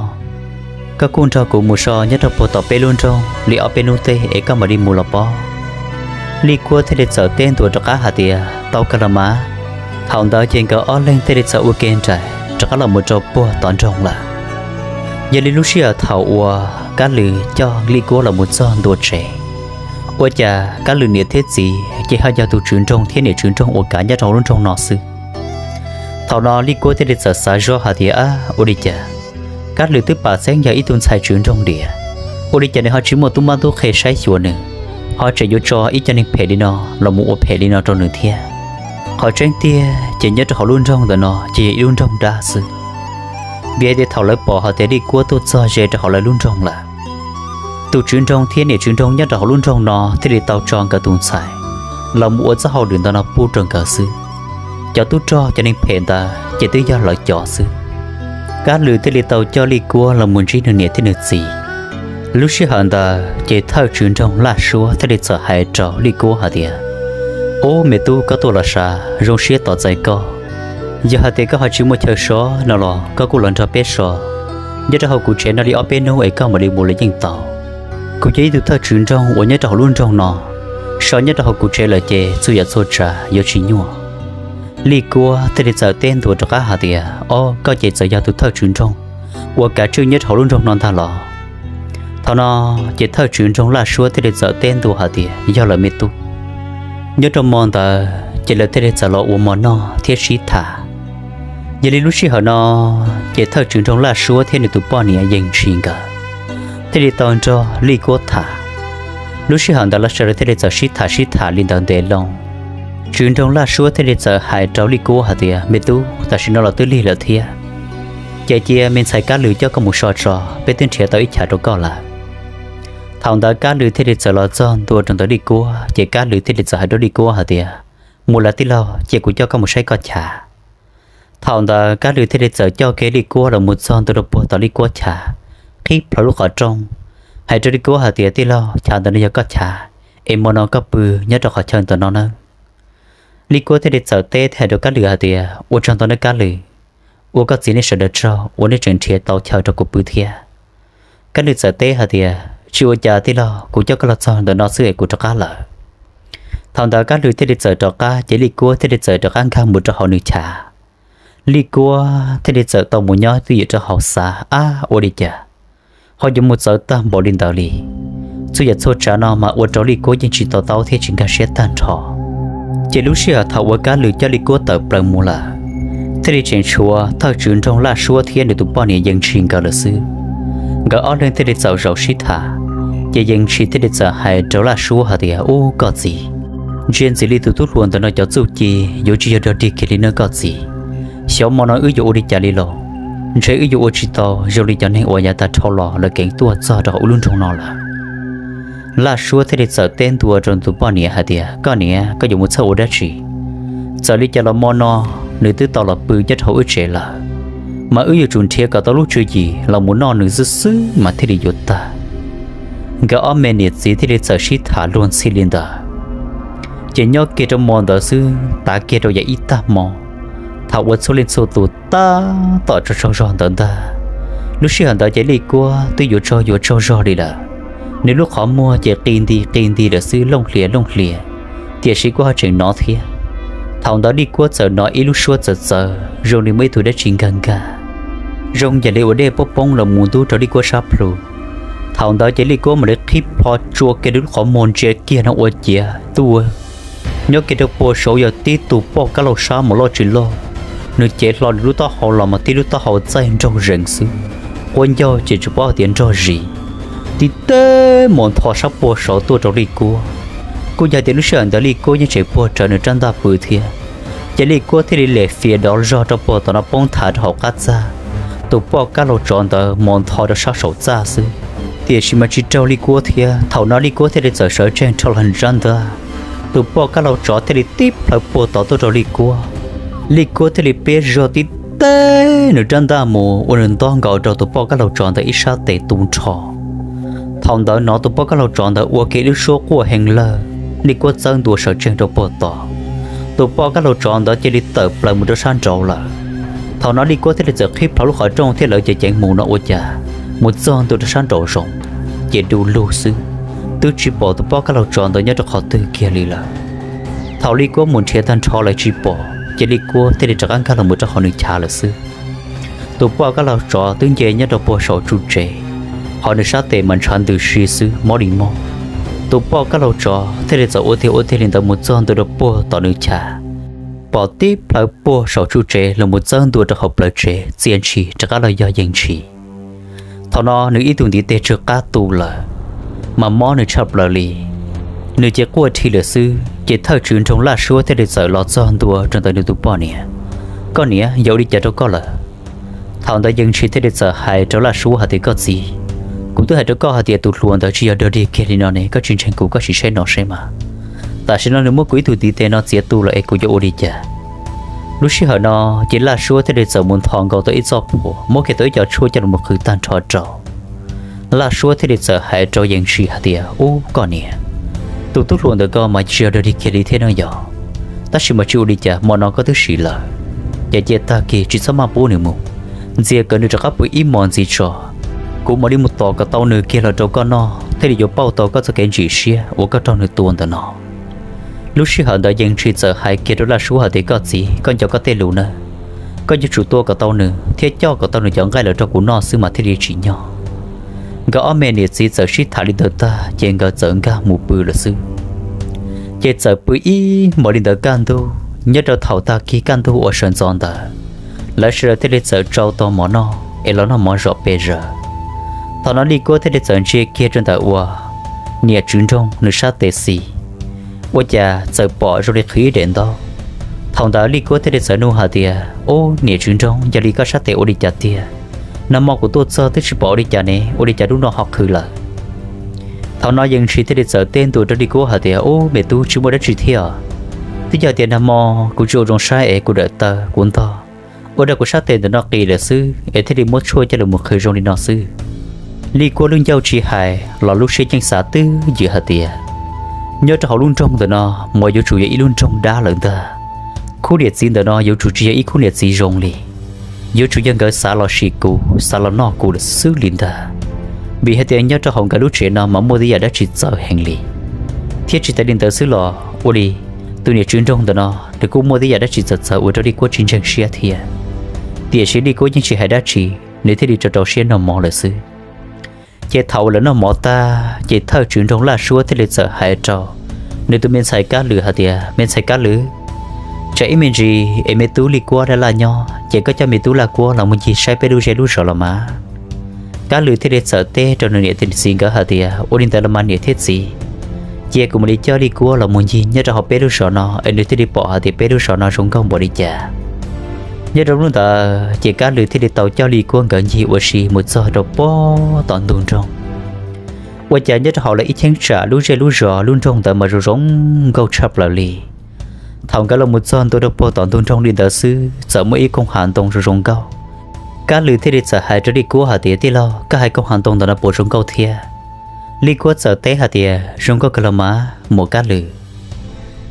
koj kuj nrog kuv mus so nyob rau puag tom peb lub nroog li ob peb hnub teb es koj mam li mus los pob. Lij Kuab thiaj li txawm teb ntua rov qab hais tias, Tau kawg los mas. Thaum ntawd ces nkawd ob leeg thiaj li txawm ua ke nraim rov qab los mus rau puag tom nroog lawm. Yog li lub sij hawm thaum uas Kab Lwm coj Lij Kuab los mus txog ntua tsev, ua cas Kab Lwm niam thiab txiv ces ho yog tus tswv nroog thiab niam tswv nroog uas kav nyob rau lub nroog no xwb. Thaum no Lij Kuab thiaj li txawm xav zoj hais tias, Ab, ua li cas Kab Lwm twb pam txeeb yog ib tug ntxhais tswv nroog diam, Ua li cas nws ho tsis muaj tub mab tub qhe saib xyuas nws, ho tseem yuav tso ib co neeg phem li no los mus ua phem li no rau nws thiab? Qhov tseeb tiag ces nyob rau hauv lub nroog ntawm no ces yog ib lub nroog dab xwb. Vim hais tias thaum lawv pom hais tias Lij Kuab tuaj txog ze rau hauv lawv lub nroog lawm, tus tswv nroog thiab niam tswv nroog nyob rau hauv lub nroog no thiaj li tau tso nkawd tus ntxhais los mus ua txoj hauj lwm ntawm no pub rau nkawd xwb. Cov tub rog cov neeg phem ntawd ces twb yog lawv cov xwb. Kab Lws thiaj li tau coj Lij Kuab los mus ntsib nws niam thiab nws txiv. Lub sij hawm ntawd ces thawj tswv nroog Laj Suab thiaj li txawm hais rau Lij Kuab hais tias, Ub, me tub, koj tuaj los sav, zoo siab tos txais koj. Yog hais tias koj ho tsis muaj chaw so no los koj kuj los nrog peb so nyob rau hauv kuv tsev no li ob peb hnub es koj mam li mus los yeej tau. Kuv yog ib tug thawj tswv nroog uas nyob rau hauv lub nroog no, so nyob rau hauv kuv tsev lawm ces txhua yam txhua tsav yuav tsis nyuaj. Lij Kuab thiaj li txawm teb ntua rov qab hais tias, Ob, koj ces txawm yog tus thawj tswv nroog uas kav tswj nyob rau hauv lub nroog no ntag los? Thaum no ces thawj tswv nroog Laj Suab thiaj li txawm teb ntua hais tias, Yog lawm me tub. Nyob rau hmo ntawd ces lawv thiaj li txawm los ua hmo noj thiab sib tham. Yog li lub sij hawm no ces thawj tswv nroog Laj Suab thiab nws tus poj niam Yees Ntshis nkawd thiaj li tau nrog Lij Kuab tham. Lub sij hawm ntawd los sawv daws thiaj li txawm sib tham sib tham li ntawd ntev loo. Tswv nroog Laj Suab thiaj li txawm hais rau Lij Kuab hais tias, Me tub, tam sim no los twb lig lawm thiab, ces cia me ntxhais Kab Lws coj koj mus so tso, peb twb nrhiav tau ib chav rau koj lawm. Thaum ntawd Kab Lws thiaj li txawm los txog ntua rau ntawm Lij Kuab, ces Kab Lws thiaj li txawm hais rau Lij Kuab hais tias, Mus lawm tij laug, cia kuv coj koj mus saib koj chav. Thaum ntawd Kab Lws thiaj li txawm coj kiag Lij Kuab los mus txog ntua rau puag tom Lij Kuab chav, qhib plho lub qhov rooj, hais rau Lij Kuab hais tias, Tij laug, chav ntawm no yog koj chav, es hmo no koj pw nyob rau qhov chaw ntawm no nawb. Lij Kuab thiaj li txawm teb thiab hais rau Kab Lws hais tias, Ua tsaug ntau nawb Kab Lws, ua koj txiv nej sawv daws tsaug uas nej tseem nrhiav tau chaw rau kuv pw thiab. Kab Lws txawm teb hais tias, Tsis ua cas tij laug, kuv coj koj los txog ntawm no xwb es kuv rov qab lawm. Thaum ntawd Kab Lws thiaj li txawm rov qab, ces Lij Kuab thiaj li txawm rov qab nkag mus rau hauv nws chav. Lij Kuab thiaj li txawm tau mus nyob twj ywm rau hauv xav, Ab, ua li cas ho yuav mus txawv tag npaum li ntawd li? Txhua yam txhua tsav no mas ua rau Lij Kuab yeej tsis to taub thiab tsis nkag siab tag nrho. Ces lub sij hawm thaum uas Kab Lws coj Lij Kuab tawm plaws mus lawm, thiaj li tseem tshuav thawj tswv nroog Laj Suab thiab nws tus poj niam Yees Ntshis nkawd lawm xwb. Nkawd ob leeg thiaj li txawm zaum sib tham, ces Yees Ntshis thiaj li txawm hais rau Laj Suab hais tias, Ub, koj txiv, ntsia ntxim li tus tub hluas ntawm no cov txuj ci yuav tsis yog dog dig kiag li nawb koj txiv. Xyov hmo no wb yuav ua li cas li los? Ntshe wb yuav ua tsis tau zoo li cov neeg uas yav tag dhau los lawv keev tuaj txog rau hauv wb lub nroog no lawm. Laj Suab thiaj li txawm teb ntua rau tus poj niam hais tias, Koj niam, koj yuav mus txhawj ua dab tsi? Txawm li cas los hmo no nws twb tau los pw nyob rau hauv wb tsev lawm, mas wb yuav tsum nrhiav kom tau lub tswv yim los mus noj nws xwb xwb mas thiaj li yuav tag. Nkawd ob me niam txiv thiaj li txawm sib tham luag ntxhi li ntawd. Ces nyob kiag rau hmo ntawd xwb, tav kiag rau yav ib tag hmo, thaum uas txhua leej txhua tus tab tom tsaug tsaug zog ntawd ntag, lub sij hawm ntawd ces Lij Kuab twb yuav tsaug yuav tsaug zog li lawm. Nws lub qhov muag ces qi nti qi nti lawm xwb, looj hlias looj hlias, tiam sis kuj ho tseem hnov thiab. Thaum ntawd Lij Kuab txawm hnov ib lub suab txawv txawv zoo li muaj ib tug dab tsi nkag nkag, zoo yam li uas dej poob poob los mus ntub rau Lij Kuab sab plhu. Thaum ntawd ces Lij Kuab mam li qhib plho tsua kiag nws lub qhov muag ntsia kiag no ua ciav tuaj, nyob kiag rau puag saud yog tib tug poj kab laug sab mus loj tsis loj. Nws cev hlo nws lub taub hau los mas tib lub taub hau txaij nraug zees xwb, quab ncaug ces tsis paub hais tias nrog zis, tib teb mus ntho sab puag saud tuaj rau Lij Kuab. Kuj yog hais tias lub sij hawm ntawd Lij Kuab yeej tseem puag rawv nws rab ntaj pw thiab, ces Lij Kuab thiaj li lem fias dov zog rau puag tom no poob nthav rau hauv qab txaj. Tus poj kab laug tsov ntawd mus ntho rau sab saum txaj xwb, tiam sis mas tsis raug Lij Kuab thiab. Thaum no Lij Kuab thiaj li txawm sawv tsees rho los nws rab ntaj, tus poj kab laug tsov thiaj li tib plhaw puag tod tuaj rau Lij Kuab. Lij Kuab thiaj li piab zog tib teb nws rab ntaj mus ua nws ntob nkaus rau tus poj kab laug tsov ntawd ib sab tes tu nrho. Thaum ntawd hnov tus poj kab laug tsov ntawd ua kiag ib lub suab quaj heev lawg, Lij Kuab txawb ntua sawv tsees rau puag tod. Tus poj kab laug tsov ntawd cia li tawm plaws mus rau sab nraud lawm. Thaum no Lij Kuab thiaj li txawm qhib plho lub qhov rooj thiab lawv ceev ceev mus no ua cas mus txog ntua rau sab nraum zoov, ces du lug xwb, twb tsis pom tus poj kab laug tsov ntawd nyob rau qhov twg kiag li lawm. Thaum Lij Kuab mus nrhiav tag nrho lawv tsis pom, ces Lij Kuab thiaj li rov qab nkag los mus rau hauv nws chav lawm xwb. Tus poj kab laug tsov twb nce nyob rau puag saum tsuj tsev, ho nws sab tes mas ntshav ntws si xwb mob li mob. Tus poj kab laug tsov thiaj li txawm ua tiag ua tiag li ntawd mus txog ntua rau puag tom nws chav, pom tib plhaw puag saum tsuj tsev los mus txawb ntua rau hauv plawv tsev txia ntshis rov qab los yog Yees Ntshis. Thaum no nws ib tug ntiv tes tsw qab tu lawm, mas mob nws tshaj plaws li. Nws ces quaj dhi lawm xwb ces thawj tswv nroog Laj Suab thiaj li txawm los txog ntua rau ntawm nws tus poj niam. Koj niam, yog ua li cas rau koj lawm? Thaum ntawd Yeej Ntshis thiaj li txawm hais rau Laj Suab hais tias koj txiv, kuv twb hais rau koj hais tias tus hluas ntawd tsis yog dog dig kiag li no ne, koj tsis ntseeg kuv koj sim saib no saib mas. Tam sim no nws muab kuv ib tug ntiv tes no txiav tu lawm es kuv yuav ua li cas? Lub sij hawm no ces Laj Suab thiaj li txawm mus nthos nkaus tau ib txoj phuam, muab kiag tau ib co tshuaj coj los qhwv tag nrho rau. Laj Suab thiaj li txawm hais rau Yeej Ntshis hais tias ub koj niam, tus tub hluas ntawm koj mas tsis yog dog dig kiag li thiab no yog, tab sis mas tsis ua li cas, hmo no koj twb sim lawm, ces cia tag kis tsis txhob maj pub nws mus, ntxias kom nws rov qab pw ib hmos ntxiv tso, kuv mam li mus tom kom tau nws kiag los rau koj noj thiaj li yuav pauj tau koj txoj kev ntsim siab uas koj raug nws tua ntawm no. Lub sij hawm ntawd Yeej Ntshis txawm hais kiag rau Laj Suab hais tias koj txiv, koj nco koj tej lus nawb, koj yuav tsum tua kom tau nws thiab coj kom tau nws cov nqaij los rau kuv noj xwb mas thiaj li tsim nyog. Nkawd ob me niam txiv txawm sib tham li ntawd tag ces nkawd txawm nkag mus pw lawm xwb. Ces txawm pw ib hmos li ntawd kaj ntug, nyob rau thaum tag kis kaj ntug uas sawv ntxov ntawd, lawv sawv daws thiaj li txawm tsau tau mov noj es los noj mov zom pes zaws. Thaum no Lij Kuab thiaj li txawm ntsia kiag rau ntawm uas niam tswv nroog nws sab tes xis, ua cas txawm pom zoo li qhwv ib daim ntaub. Thaum ntawd Lij Kuab thiaj li txawm nug hais tias ub niam tswv nroog, yog li koj sab tes ua li cas tiag? Nag hmo kuv tuaj txog twb tsis pom ua li cas ne, ua li cas lub no ho qhwv lawm? Thaum no Yeej Ntshis thiaj li txawm teb ntua rau Lij Kuab hais tias ub me tub, tsis muaj dab tsi thiab os, twb yog tias nag hmo kuv tsis ua zoo saib es kuv dawm taw kuv ntog, ua rau kuv sab tes ntawm no qis lawm xwb es thiaj li muab tshuaj coj los mus qhwv zoo li no xwb. Lij Kuab lub ncauj tsis hais los lub siab yeej xav twb ywm hais tias nyob rau hauv lub nroog ntawm no mas yuav tsum yog ib lub nroog dab lawm ntag. Khub niam txiv ntawm no yuav tsum tsis yog ib khub niam txiv zoo li, yuav tsum yog nkawd xav los sim kuv, xav los noj kuv lawm xwb li ntag. Vim hais tias nyob rau hauv nkawd lub tsev no mas muaj tej yam dab tsi txawv heev li, thiab tsis tas li ntawd xwb los ua li tus niam tswv nroog ntawm no nws kuj muaj tej yam dab tsi txawv txawv ua rau Lij Kuab tsis ntseeg siab thiab. Tiam sis Lij Kuab yeej tsis hais dab tsi, nws thiaj li rau rau siab noj mov lawm xwb. Ces thaum uas lawv noj mov tag ces thawj tswv nroog Laj Suab thiaj li txawm hais rau nws tus me ntxhais Kab Lwm hais tias me ntxhais Kab Lwm, tsam ib me ntsis es me tub Lij Kuab laj laj nyob ces koj coj me tub Laj Kuab los mus ncig saib peb lub zej lub zos los mas. Kab Lwm thiaj li txawm teb rau nws niam thiab txiv nkawd hais tias ua li ntawd los mas niam thiab txiv, cia kuv mam li coj Lij Kuab los mus ncig nyob rau hauv peb lub zos no es nws thiaj li pom hais tias peb lub zos no zoo nkauj npaum li cas. Nyob rau hnub ntawd ces Kab Lwm thiaj li tau coj Lij Kuab nkawd ncig ua si mus txog rau puag tom ntug nroog. Ua cas nyob rau hauv lawv ib cheeb tsam lub zej lub zos lub nroog ntawd mas zoo zoo nkauj tshaj plaws li. Thaum nkawd los mus txog ntua rau puag tom ntug nroog li ntawd xwb txawm muaj ib koog hav ntoo zoo zoo nkauj. Kab Lwm thiaj li txawm hais rau Lij Kuab hais tias tij laug, koj hais koog hav ntoo ntawm no puas zoo nkauj thiab? Lij Kuab txawm teb hais tias zoo nkauj kawg los mas muam Kab Lwm.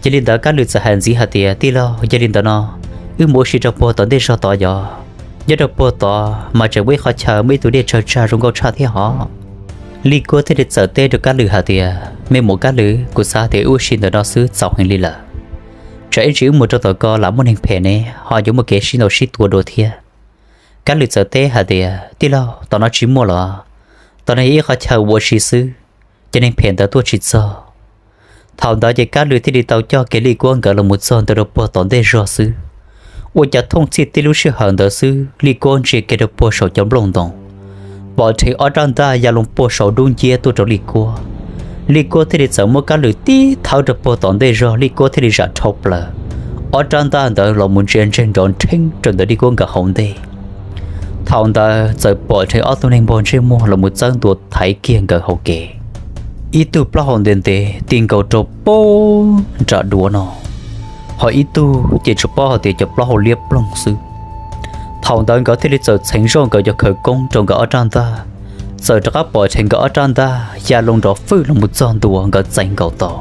Yog li ntawd Kab Lwm txawm hais ntxiv hais tias tij laug, yog li ntawd no wb mus ua si rau puag tom ntej zog tod yog, nyob rau puag tod mas tseem muaj ib qhov chaw muaj ib tug dej tsawg tsag zoo nkauj tshaj thiab hos. Lij Kuab thiaj li txawm teb rau Kab Lwm hais tias me muam Kab Lwm, kuv xav tias wb ua si ntawm no xwb txaus heev li lawm, tsam ib ntsis wb mus rau tom ko lam muaj neeg phem ne ho yuav muaj kev sib ntaus sib tua dua thiab. Kab Lwm txawm teb hais tias tij laug, tom no tsis muaj los, tom no yog ib qhov chaw ua si xwb, cov neeg phem ntawd tuaj tsis txog. Thaum ntawd ces Kab Lwm thiaj li tau coj kiag Lij Kuab nkawd los mus txog ntawm rau puag tom ntej zog xwb, ua cas thooj txhij tib lub sij hawm ntawd xwb Lij Kuab ntsia kiag rau puag saum cov nplooj ntoo, pom dheev ob rab ntaj ya loo puag saum dub nciab tuaj rau Lij Kuab. Lij Kuab thiaj li txawm muab Kab Lwm tib thawb rau puag tom ntej zog, Lij Kuab thiaj li zam dhau plaws, ob rab ntaj ntawd los mus ntsia ntseeg nrov nrheeb rau ntawm Lij Kuab nkawd hauv ntej. Thaum ntawd txawm pom dheev ob tug neeg npog ntsej muag los mus txawb ntua thaiv kiag nkawd hauv kev. Ib tug plaub hau ntev ntev ti nkaus rau puag nram duav no, ho ib tug ces tsuas paub hais tias cov plaub hau liab ploog xwb. Thaum ntawd nkawd thiaj li txawm txheev zoj nkawd cov khawv koob rau nkawd ob rab ntaj, txawm rov qab pom dheev nkawd ob rab ntaj ya loo nrov fwj los mus txog ntua nkawd txais nkaus tau.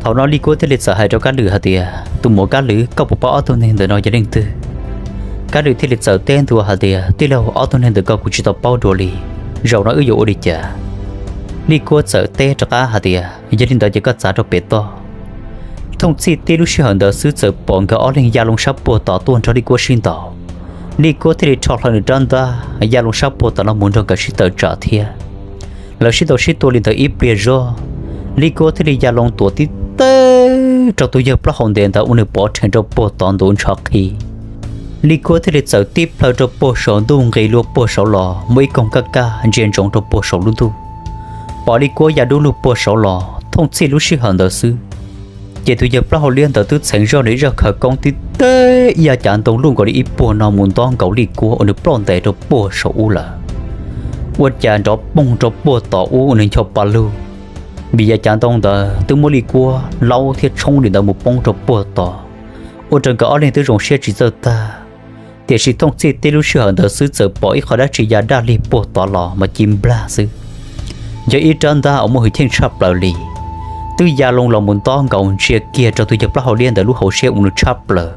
Thaum no Lij Kuab thiaj li txawm hais rau Kab Lwm hais tias tus muam Kab Lwm, koj puas paub ob tug neeg ntawm no yog leej twg? Kab Lwm thiaj li txawm teb ntua hais tias tij laug, ob tug neeg ntawm ko kuv tsis tau paub dua li, zaum no wb yuav ua li cas? Lij Kuab txawm teb rov qab hais tias yog li ntawd ces koj txav rau pem toj. Thooj txhij tib lub sij hawm ntawd xwb txawm pom nkawd ob leeg ya loo sab puag tod tuaj nrog Lij Kuab sib ntaus. Lij Kuab thiaj li rho hlo nws rab ntaj ya loo sab puag tod no mus nrog nkawd sib tawm tsam thiab. Lawv sib ntaus sib tua li ntawd ib pliag zog, Lij Kuab thiaj li ya loo tuam tib teb rau tus yawg plaub hau ntev ntawd ua nws pov rhees rau puag tod ntuav ntsho qhi. Lij Kuab thiaj li txawm tib plhaw rau puag saum ntuj nqis lug puag saud los muaj ib koog kaj kaj ntsia ntsoov rau puag saum lub ntuj. Pom Lij Kuab ya dub lug puag saud los thooj txhij lub sij hawm ntawd xwb, ces tus yawg plaub hau liab ntawd twb txheev zoj nws ib zaj khawv koob tib teb ib yav cav ntoo luj nkaus li ib puag no mus ntob nkaus Lij Kuab uas nws ploj ntais rau puag saum ub lawm. Ua cas nrov poog rau puag tom ub uas nws ncho pa lug, vim yav cav ntoo ntawd twb muab Lij Kuab laub thiab tshoob li ntawd mus poob rau puag tod, ua rau nkawd ob leeg twb zoo siab tsis txawj tag. Tiam sis thooj txhij tib lub sij hawm ntawd xwb txawm pom ib qho dab tsi ya daj lig puag tod los mas ci nplag xwb. Yog ib rab ntaj uas muaj hwj chim tshaj plaws li, twb ya loo los mus ntob nkaus ntsia kiag rau tus yawg plaub hau liab ntawd lub hauv siab uas nws tshab plaws,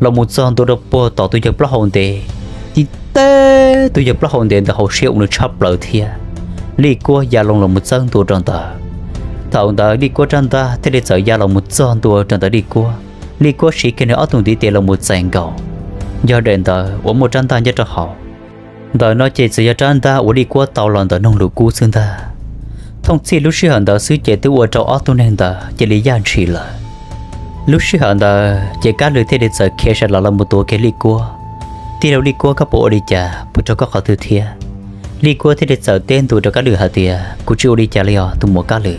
los mus txog ntua rau puag tom tus yawg plaub hau ntev, tib teb tus yawg plaub hau ntev ntawd hauv siab uas nws tshab plaws thiab. Lij Kuab ya loo los mus txawb ntua rau ntawd. Thaum ntawd Lij Kuab rab ntaj thiaj li txawm ya los mus txog ntua rau ntawm Lij Kuab. Lij Kuab siv kiag nws ob tug ntiv tes los mus txais nkaus, yog daim ntawv uas muaj rab ntaj nyob rau hauv. Ntawm no ces txawm yog rab ntaj uas Lij Kuab tau los ntawm Noog Lus Kub xwb ntag. Thooj txhij lub sij hawm ntawd xwb ces twb ua rau ob tug neeg ntawd cia li yaj ntshis lawm. Lub sij hawm ntawd ces Kab Lwm thiaj li txawm khiav sawv los los mus tuav kiag Lij Kuab. Tij laug Lij Kuab, koj puas ua li cas, puas raug koj qhov twg thiab? Lij Kuab thiaj li txawm teb ntua rau Kab Lwm hais tias, kuv tsis ua li cas li os tus muam Kab Lwm.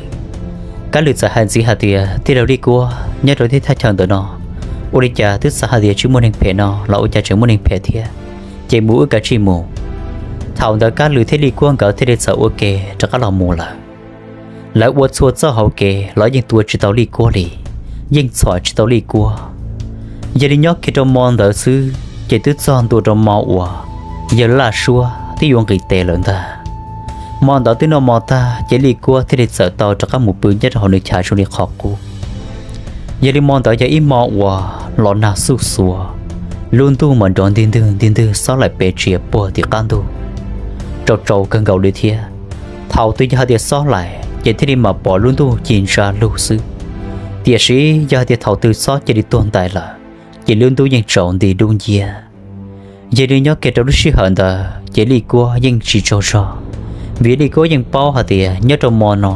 Kab Lwm txawm hais ntxiv hais tias, tij laug Lij Kuab, nyob rau tej thaj chaw ntawm no, ua li cas twb xav hais tias tsis muaj neeg phem no los ua cas tseem muaj neeg phem thiab? Ces mus wb kav tsij mus. Thaum ntawd Kab Lwm thiab Lij Kuab nkawd thiaj li txawm ua ke rov qab los mus lawm. Lawv ua txhua txoj hauv kev los yeej tua tsis tau Lij Kuab li, yeej txhom tsis tau Lij Kuab. Yog li nyob kiag rau mo ntawd xwb ces twb txog ntua rau mo uas yawg Laj Suab twb yuav nqis tes lawm ntag. Mo ntawd twb noj mov tag ces Lij Kuab thiaj li txawm tau rov qab mus pw nyob rau hauv nws chav zoo li qhov qub. Yog li mo ntawd yog ib mo uas los nag xuj xuav, lub ntuj mas nrov ntig ntwg ntig ntwg xob laim pes tsias puag tim qab ntug, tsaus tsaus kawg nkaus li thiab. Thaum twg yog hais tias xob laim ces thiaj li mam pom lub ntuj ci ntsa lug xwb, tiam sis yog hais tias thaum twg xob cia li tuag ntais lawm ces lub ntuj yeej tsaus nti dub nciab. Yog li nyob kiag rau lub sij hawm ntawd ces Lij Kuab yeej tsis tsaug zog, vim Lij Kuab yeej paub hais tias nyob rau mo no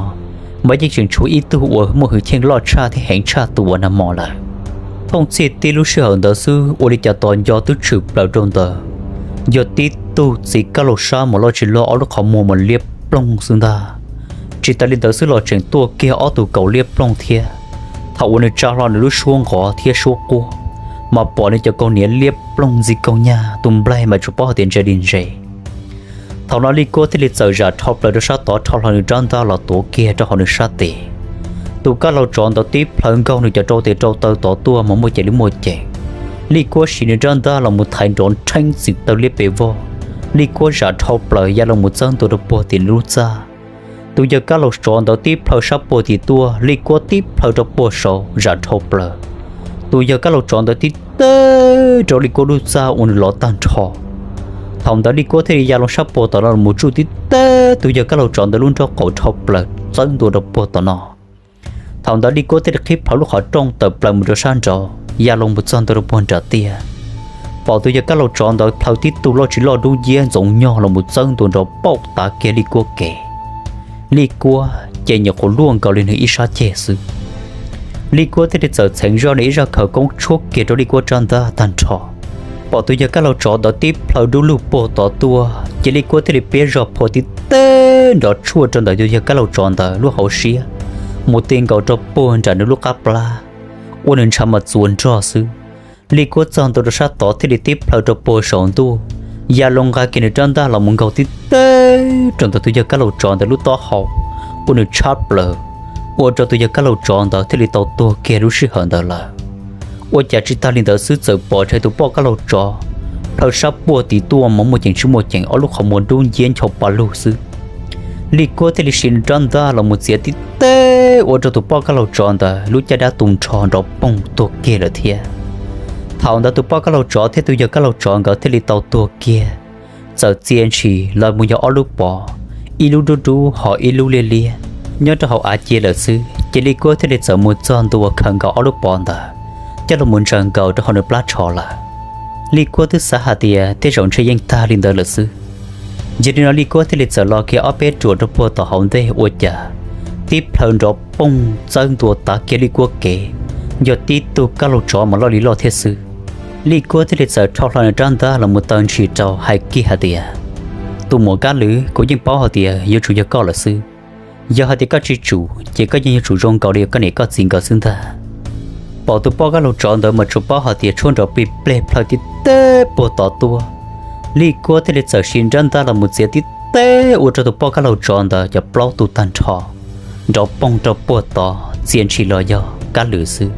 mas yeej tseem tshuav ib tug uas muaj hwj chim loj tshaj thiab heev tshaj tus uas nag hmo lawm. Thooj txhij tib lub sij hawm ntawd xwb ua li cas tos nco twb tshwm plaws rau ntawd, yog tib tug txiv kab laug sab mas loj tsis loj ob lub qhov muag mas liab ploog xwb ntag. Tsis tas li ntawd xwb los tseem tuaj kiag ob tug kaus liab ploog thiab. Thaum uas nws tsa hlo nws lub suab nqov thiab suab quaj, mas pom nws cov kaus hniav liab ploog ntxi kaug nyag, tus nplaig mas tsuas paub hais tias ntse li ntse. Thaum no Lij Kuab thiaj li txawm zam dhau plaws rau sab tod rho hlo nws rab ntaj los tuav kiag rau hauv nws sab tes. Tus kab laug tsov ntawd tib plhaw nkaug nws cov rau tes rau taw tod tuaj mas muaj ceem li muaj ceem. Lij Kuab siv nws rab ntaj los mus thaiv nrov nrheeb txim taw liab pes vog. Lij Kuab zam dhau plaws ya los mus txawb ntua rau puag tim nws lub txaj. Tus yawg kab laug tsov ntawd tib plhaw sab puag tim tuaj, Lij Kuab tib plhaw rau puag saud zam dhau plaws. Tus yawg kab laug tsov ntawd tib teb rau Lij Kuab lub txaj ua nws lov tag nrho. Thaum ntawd Lij Kuab thiaj li ya loo sab puag tom no los mus tsuj tib teb tus yawg kab laug tsov ntawd lub nraub qaum dhau plaws txawb ntua rau puag tom no. Thaum ntawd Lij Kuab thiaj li qhib plhaw lub qhov rooj tawm plaws mus rau sab nraud ya loo mus txog ntua rau puag nram tiaj. Pom tus yawg kab laug tsov ntawd plhaw tib tug loj tsis loj dub nciab ntxoov nyog los mus txawb ntua nrov pauj tav kiag Lij Kuab kev. Lij Kuab ces nyuam qhuav luaj nkaus li nws ib sab ceg xwb. Lij Kuab thiaj li txawm txheev zoj nws ib zaj khawv koob tshuab kiag rau Lij Kuab rab ntaj tag nrho. Pom tus yawg kab laug tsov ntawd tib plhaw dub lug puag tod tuaj ces Lij Kuab thiaj li piab zog phua tib teb nrov tshuaj rau ntawm tus yawg kab laug tsov ntawd lub hauv siab mus ti nkaus rau puag nram nws lub qab plab, ua nws ntshav mas txuas nrog xwb. Lij Kuab txog ntua rau sab tod thiaj li tib plhaw rau puag saum ntuj, ya loo nqa kiag nws rab ntaj los mus nkaug tib teb rau ntawm tus yawg kab laug tsov ntawd lub taub hau, ua nws tshab plaws, ua rau tus yawg kab laug tsov ntawd thiaj li tau tuag kiag lub sij hawm ntawd lawm. Ua cas tsis tag li ntawd xwb txawm pom ntshai tus poj kab laug tsov plhaw sab puag tim tuaj mas muaj ceem tsis muaj ceem ob lub qhov muag dub nciab ncho pa lug xwb. Lij Kuab thiaj li siv nws rab ntaj los mus txiav tib teb ua rau tus poj kab laug tsov ntawd lub caj dab tu nrho nrov poog tuag kiag lawm thiab. Thaum ntawd tus poj kab laug tsov thiab tus yawg kab laug tsov nkawd thiaj li tau tuag kiag, txawm txia ntshis los mus yog ob lub pov, ib lub dub dub ho ib lub liab liab nyob rau hauv av cia lawm xwb. Ces Lij Kuab thiaj li txawm mus txog ntua khaws nkaus ob lub pov ntawd coj los mus ntsaws nkaus rau hauv nws plab tsho lawm. Lij Kuab twb xav hais tias tej zaum ntshe yeej tag li ntawd lawm xwb. Yog li no Lij Kuab thiaj li txawm los kiag ob peb ruam rau puag tom hauv ntej ua cas tib plhaw nrov poog txawb ntua tav kiag Lij Kuab kev, yog tib tug kab laug tsov mas loj li loj thiab xwb. Lij Kuab thiaj li txawm rho hlo nws rab ntaj los mus taw ntshis rau hais kiag hais tias, tus muam Kab Lwm, kuv yeej paub hais tias yuav tsum yog koj lawm xwb. Yog hais tias koj tsis tsum ces koj yeej yuav tsum zoo nkaus li koj niam koj txiv nkawd xwb ntag. Pom tus poj kab laug tsov ntawd mas tsuas paub hais tias tshuab nrov plig pleg plhaw tib teb puag tod tuaj. Lij Kuab thiaj li txawm siv nrab ntaj los mus txiav tib teb ua rau tus poj kab laug tsov ntawd cov plaub tug tag nrho nrov poog rau puag tod, txia ntshis los yog Kab Lwm xwb.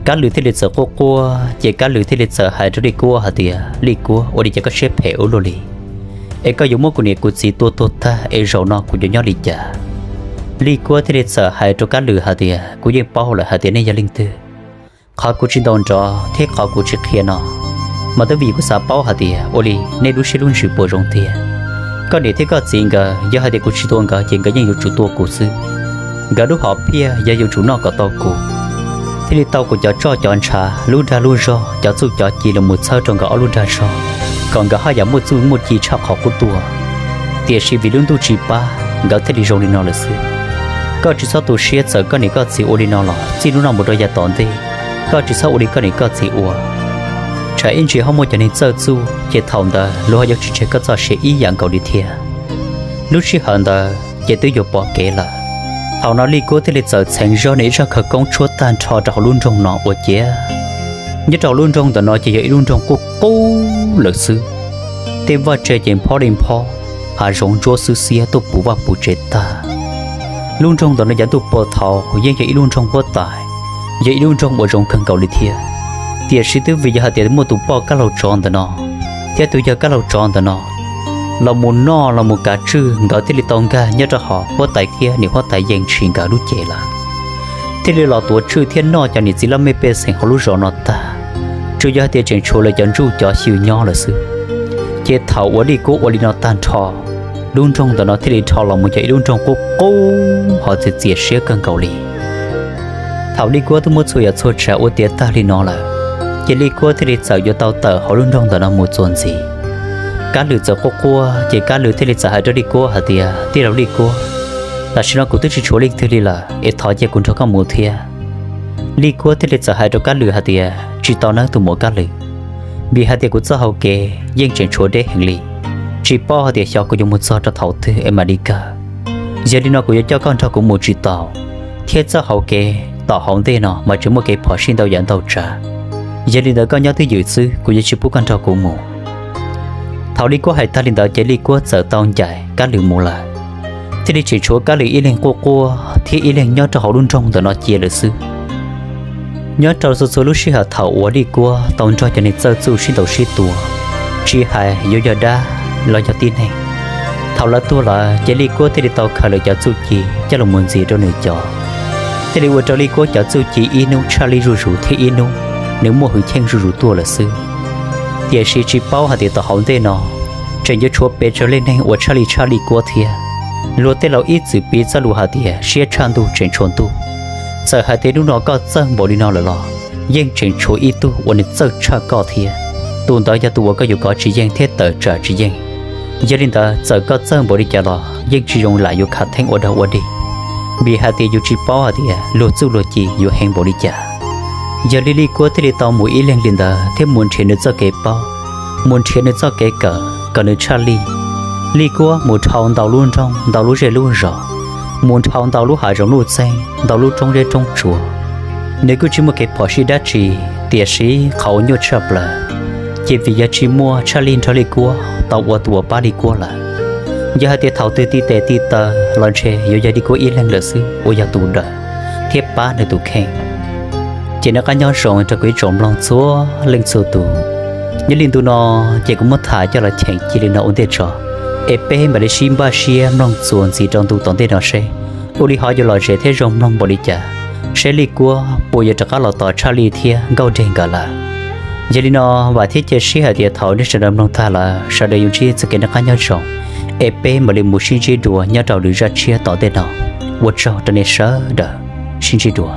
Kab Lwm thiaj li txawm quaj quaj ces Kab Lwm thiaj li txawm hais rau Lij Kuab hais tias, Lij Kuab, ua li cas koj siab phem ua luaj li? Es koj yuav muab kuv niam kuv txiv tua tuag tag es zaum no kuv yuav nyob li cas? Lij Kuab thiaj li txawm hais rau Kab Lwm hais tias, kuv yeej paub lawm hais tias nej yog leej twg. Qhov kuv tsis ntaus nrov thiab qhov kuv tsis qhia no mas twb vim kuv xav paub hais tias ua li nej lub siab lub ntsws puas zoo tiag. Koj niam thiab koj txiv nkawd, yog hais tias kuv tsis tua nkawd ces nkawd yeej yuav tsum tua kuv xwb. Nkawd lub hom phiaj yog yuav tsum noj kom tau kuv, thiaj li tau kuv cov roj cov ntshav, lub dag lub zog, cov txuj cov ci los mus txhawb rau nkawd ob lub dag zog, kom nkawd haj yam muaj txuj muaj ci tshaj qhov qub tuaj. Tiam sis vim lub ntuj tsis pab, nkawd thiaj li zoo li no lawm xwb. Koj tsis txhob tu siab, txawm koj niam koj txiv ua li no los txij hnub no mus rau yav tom ntej, koj tsis txhob ua li koj niam koj txiv ua. Tsam ib ntsis ho muaj cov neeg txawj txuj ces thaum ntawd luag ho yuav tsis tseg koj txoj sia ib yam nkaus li thiab. Lub sij hawm ntawd ces twb yuav pom kev lawm. Thaum no Lij Kuab thiaj li txawm txheev zog nws ib zaj khawv koob tshuab tag nrho rau hauv lub nroog no ua ciav. Nyob rau hauv lub nroog ntawm no ces yog ib lub nroog qub qub lawm xwb. Tej vaj tse ces nphob li nphob, hav zoov ntsuab xwb xiab tuaj puv vaj puv tsev tag. Lub nroog ntawm no yav ntuj puag thaum yeej yog ib lub nroog huab tais, yog ib lub nroog uas zoo kawg nkaus li thiab. Tiam sis twb vim yog hais tias muaj tus poj kab laug tsov ntawm no thiab tus yawg kab laug tsov ntawm no los mus noj los mus kav tswj, nkawd thiaj li tau nkag nyob rau hauv huab tais thiab niam huab tais Yeej Tshis nkawd lub cev lawm, thiaj li los tuav tswj thiab noj cov niam txiv laj mej pej xeem hauv lub zos no tag. Tsuas yog hais tias tseem tshuav lawv cov ntsuj cov xyw nyob lawm xwb. Ces thaum uas Lij Kuab ua li no tag nrho, lub nroog ntawm no thiaj li rho los mus yog ib lub nroog qub qub ho txias txias siab kawg nkaus li. Thaum Lij Kuab twb muab txhua yam txhua tsav ua tiav tag li no lawm, ces Lij Kuab thiaj li txawm yuav tau tawm hauv lub nroog ntawm no mus txuas ntxiv. Kab Lwm txawm quaj quaj ces Kab Lwm thiaj li txawm hais rau Lij Kuab hais tias, tij laug Lij Kuab, tam sim no kuv twb tsis tshuav leej twg li lawm es thov cia kuv nrog koj mus thiab. Lij Kuab thiaj li txawm hais rau Kab Lwm hais tias, tsis tau nawb tus muam Kab Lwm, vim hais tias kuv txoj hau kev yeej tseem tshuav deb heev li, tsis paub hais tias xyov kuv yuav mus txog rau thaum twg es mam li kawg. Yog li no kuv yuav coj koj nrog kuv mus tsis tau, thiab txoj hau kev tom hauv ntej no mas tseem muaj kev phom sij ntau yam ntau tsav. Yog li ntawd koj nyob twj ywm xwb, kuv yuav tsis pub koj nrog kuv mus. Thaum Lij Kuab hais tag li ntawd ces Lij Kuab txawm tau ncaim Kab Lwm mus lawm, thiaj li tseem tshuav Kab Lwm ib leeg quaj quaj thiab ib leeg nyob rau hauv lub nroog ntawm no cia lawm xwb. Nyob rau txhua txhua lub sij hawm thaum uas Lij Kuab tau nrog cov neeg txawj txuj sib ntaus sib tua, tsis hais yuav yog dab los yog tib neeg, thaum lawv tuag lawm ces Lij Kuab thiaj li tau khaws lawv cov txuj ci coj los mus ntxiv rau nws cov, thiaj li ua rau Lij Kuab cov txuj ci ib hnub tshaj lij zuj zus thiab ib hnub nws muaj hwj chim zuj zus tuaj lawm xwb. Tiam sis tsis paub hais tias tom hauv ntej no tseem yuav tshuav pes tsawg leej neeg uas tshaj lij tshaj Lij Kuab thiab. Luag tej laus ib txwm piv txoj lus hais tias siab tshaj ntuj tseem tshuav ntuj. Txawm hais tias hnub no koj txawj npaum li no lawm los yeej tseem tshuav ib tug uas nws txawj tshaj koj thiab. Tus ntawd yog tus uas koj yuav kov tsis yeej thiab tawm tsam tsis yeej. Yog li ntawd txawm koj txawj npaum li cas los yeej tsis zoo lam yuav khav theeb ua dog ua dig, vim hais tias yus tsis paub hais tias luag txuj luag ci yuav heev npaum li cas. Yog li Lij Kuab thiaj li tau mus ib leeg li ntawd thiab mus nrhiav nws txoj kev paub, mus nrhiav nws txoj kev kawm kom nws tshaj lij. Lij Kuab mus dhau ntau lub nroog ntau lub zej lub zos, mus dhau ntau lub hav zoov luj txeeg ntau lub roob zeb roob tsuas. Nws kuj tsis muaj kev phom sij dab tsi, tiam sis qhov uas nyuaj tshaj plaws ces vim yog tsis muaj tshaj lij nrog Lij Kuab tau ua tus uas pab Lij Kuab lawm. Yog hais tias thaum twg ti tes ti taw los ntshe yuav yog Lij Kuab ib leeg lawm xwb uas yog tus dawm thiab pab nws tus kheej. Ces nej qab nyob zoo rau kuv ib tsoom mloog txhua leej txhua tus. Nyob li ntu no ces kuv muab tham coj los cheem cia li no ua ntej tso, es peb mam li sib npaj siab mloog txuas ntxiv rau ntu tom ntej no seb ua li ho yuav lom zem thiab zoo mloog npaum li cas, seb Lij Kuab puas yuav rov qab los tos Tshaj Lij thiab Nkauj Dej nkawd lawm. Yog li no, vam thiab cia siab hais tias thaum nej sawv daws mloog tag lawm sawv daws yuav ntsib txoj kev noj qab nyob zoo, es peb mam li mus sib ntsib dua nyob rau lwm zaj tshiab tom ntej no. Ua tsaug rau nej sawv daws, sib ntsib dua.